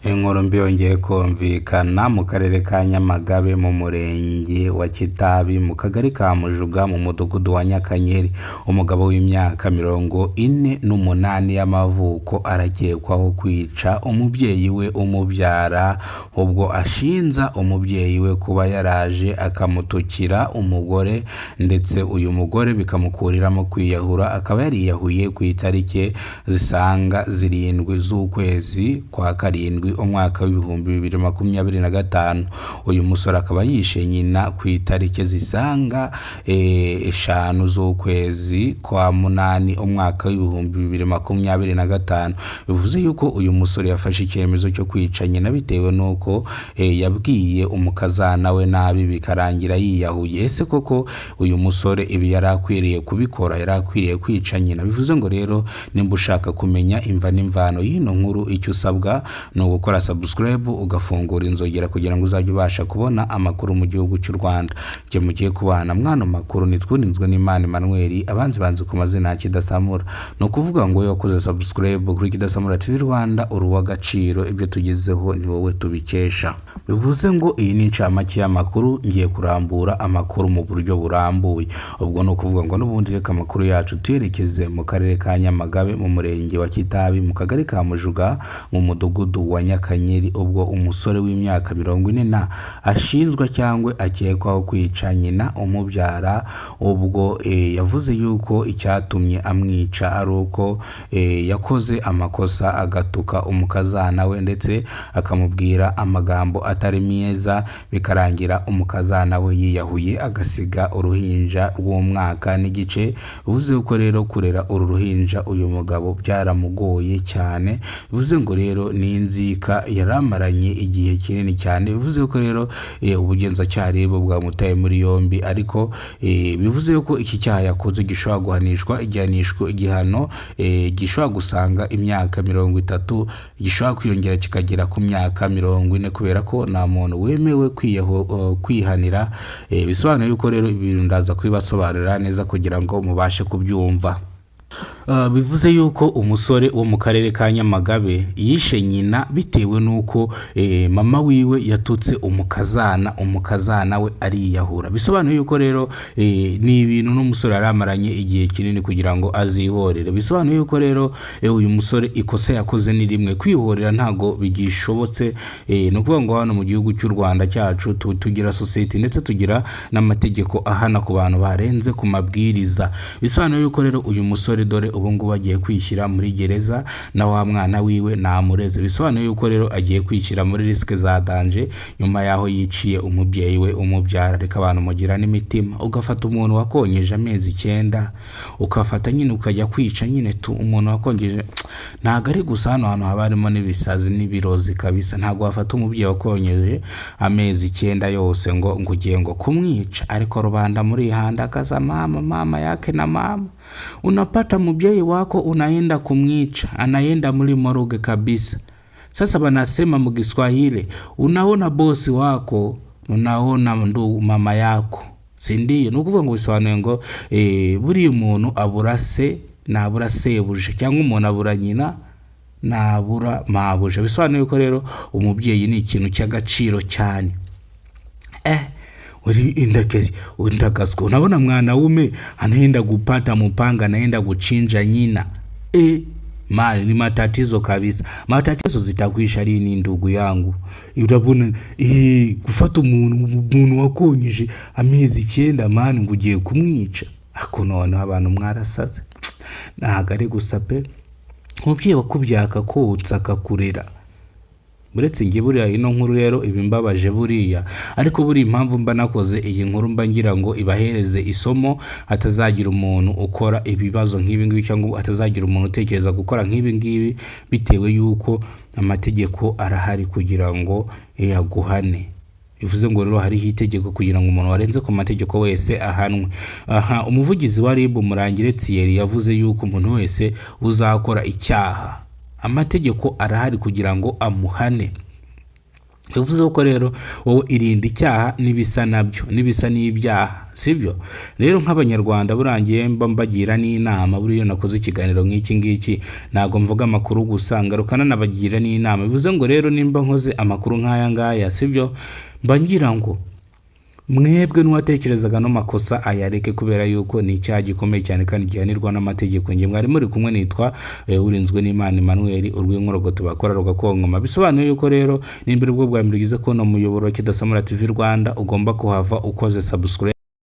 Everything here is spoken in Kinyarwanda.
Inkuru mbi yongeye kumvikana mu karere ka Nyamagabe mu murenge wa Kitabi mu kagari ka Mujuga mu mudugudu wa Nyakanyeri. Umugabo w'imyaka 48 y'amavuko arakekwaho kwica umubyeyi we umubyara, ubwo ashinja umubyeyi we kuba yaraje akamutukira umugore, ndetse uyu mugore bikamukuriramo kwiyahura, akaba yariyahuye ku itariki zisaga 7 z'ukwezi kwa karindwi umwaka w'2025. Uyu musore akaba yishe nyina ku itariki zisaga 5 z'ukwezi kwa munani umwaka w'2025. Bivuze yuko uyu musore yafashe icyemezo cyo kwica nyina bitewe n'uko yabwiye umukazana we nabi, bikarangira yiyahuye. Ese koko uyu musore ibi yari akwiriye kubikora? Yari akwiriye kwica nyina? Bivuze ngo rero nimba ushaka kumenya imva n'imvano y'ino nkuru, icyo usabwa ni ugukora subscribe, ugafungura inzogera kugira ngo uzajye ubasha kubona amakuru mu gihugu cy'u Rwanda. Njye mugiye kubana mwana makuru nitwurinzwe n'Imana Emmanuel, abanzi banzi ku mazina ya Kidasamura. Ni ukuvuga ngo iyo wakoze subscribe kuri Kidasamura TV Rwanda, uri uw'agaciro, ibyo tugezeho ni wowe tubikesha. Bivuze ngo iyi ni incamake y'amakuru, ngiye kurambura amakuru mu buryo burambuye. Ubwo ni ukuvuga ngo n'ubundi reka amakuru yacu tuyerekeze mu karere ka Nyamagabe mu murenge wa Kitabi mu kagari ka Mujuga mu mudugudu wa Nyakanyeri, ubwo umusore w'imyaka 40 na ashinjwa cyangwa akekwaho kwica nyina umubyara, ubwo yavuze yuko icyatumye amwica ari uko yakoze amakosa agatuka umukazana we, ndetse akamubwira amagambo atari meza, bikarangira umukazana we yiyahuye agasiga uruhinja rw'umwaka n'igice. Bivuze ko rero kurera uru ruhinja uyu mugabo byaramugoye cyane. Bivuze ngo rero ni inzika yaramaranye igihe kinini cyane. Bivuze ko rero ubugenzacyaha rero bwamutaye muri yombi, ariko bivuze ko iki cyaha yakoze gishobora guhanishwa igihanishwa igihano gishobora gusanga imyaka 30, gishobora kwiyongera kikagera ku myaka 40, kubera ko nta muntu wemewe kwihanira. Bisobanuye yuko rero ibintu ndaza kubibasobanurira neza kugira ngo mubashe kubyumva. Bivuze yuko umusore wo mu karere ka Nyamagabe yishe nyina bitewe n'uko mama wiwe yatutse umukazana, umukazana we ariyahura. Bisobanuye yuko rero ni ibintu n'umusore yari amaranye igihe kinini kugira ngo azihorere. Bisobanuye yuko rero uyu musore ikosa yakoze ni rimwe, kwihorera ntago bigishobotse. Ni ukuvuga ngo hano mu gihugu cy'u Rwanda cyacu tugira sosiyete, ndetse tugira n'amategeko ahana ku bantu barenze ku mabwiriza. Bisobanuye yuko rero uyu musore dore ubu ngubu agiye kwishyira muri gereza na wa mwana wiwe namureze. Bisobanuye yuko rero agiye kwishyira muri risque za danger nyuma y'aho yiciye umubyeyi we umubyara. Reka abantu mugira n'imitima, ugafata umuntu wakonyeje amezi 9, ukafata nyine ukajya kwica nyine tu umuntu wakongeje. Ntabwo ari gusa hano hantu haba harimo n'ibisazi n'ibirozi kabisa. Ntabwo wafata umubyeyi wakonyeje amezi 9 yose ngo ugiye ngo kumwica. Ariko rubanda murihandagaza, mama mama yake na mama, unapata mubyeyi wako unaenda kumwica, anaenda muri morgue kabisa. Sasa wanasema mu Kiswahili, unaona bosi wako, unaona ndu mama yako, si ndiyo? Ni ukuvuga ngo bisobanuye ngo buriya umuntu abura se nabura sebuja, cyangwa umuntu abura nyina nabura mabuja. Bisobanuye ko rero umubyeyi ni ikintu cy'agaciro cyane. Uri indakeri undagaswa, unaona mwanaume anaenda kupata mpanga, anaenda kuchinja nyina. Mali ni matatizo kabisa. Matatizo zitakwisha lini ndugu yangu? Urabona gufata umuntu wakonyeje amezi 9, man, ngo ugiye kumwica. Ako noneho abantu mwarasaze. Ntabwo ari gusa pe, umubyeyi wakubyaye akakotsa akakurera. Uretse njye buriya ino nkuru rero iba imbabaje buriya, ariko buriya impamvu mba nakoze iyi nkuru mba ngira ngo ibahereze isomo, hatazagira umuntu ukora ibibazo nk'ibi ngibi, cyangwa hatazagira umuntu utekereza gukora nk'ibi ngibi, bitewe y'uko amategeko arahari kugira ngo yaguhane. Bivuze ngo rero hariho itegeko kugira ngo umuntu warenze ku mategeko wese ahanwe. Aha umuvugizi wa RIB Murangire Thierry yavuze yuko umuntu wese uzakora icyaha amategeko arahari kugira ngo amuhane. Bivuze ko rero wowe irinda icyaha n'ibisa nabyo, n'ibisa n'ibyaha, sibyo? Rero nk'Abanyarwanda burangiye mba mbagira n'inama. Buriya nakoze ikiganiro nk'iki ngiki, ntabwo mvuga amakuru gusa, ngaruka nanabagira n'inama. Bivuze ngo rero nimba nkoze amakuru nk'aya ngaya, sibyo, mba ngira ngo mwebwe n'uwatekerezaga no makosa ayareke, kubera yuko ni icyaha gikomeye cyane kandi gihanirwa n'amategeko. Njye mwari muri kumwe nitwa Urinzwe n'Imana Emmanuel, urw'inkorogoto bakora rugakonkoma. Bisobanuye yuko rero nimba ubwo bwa mbere ugize kubona umuyoboro wa Kidasamura TV Rwanda, ugomba kuhava ukoze subscribe.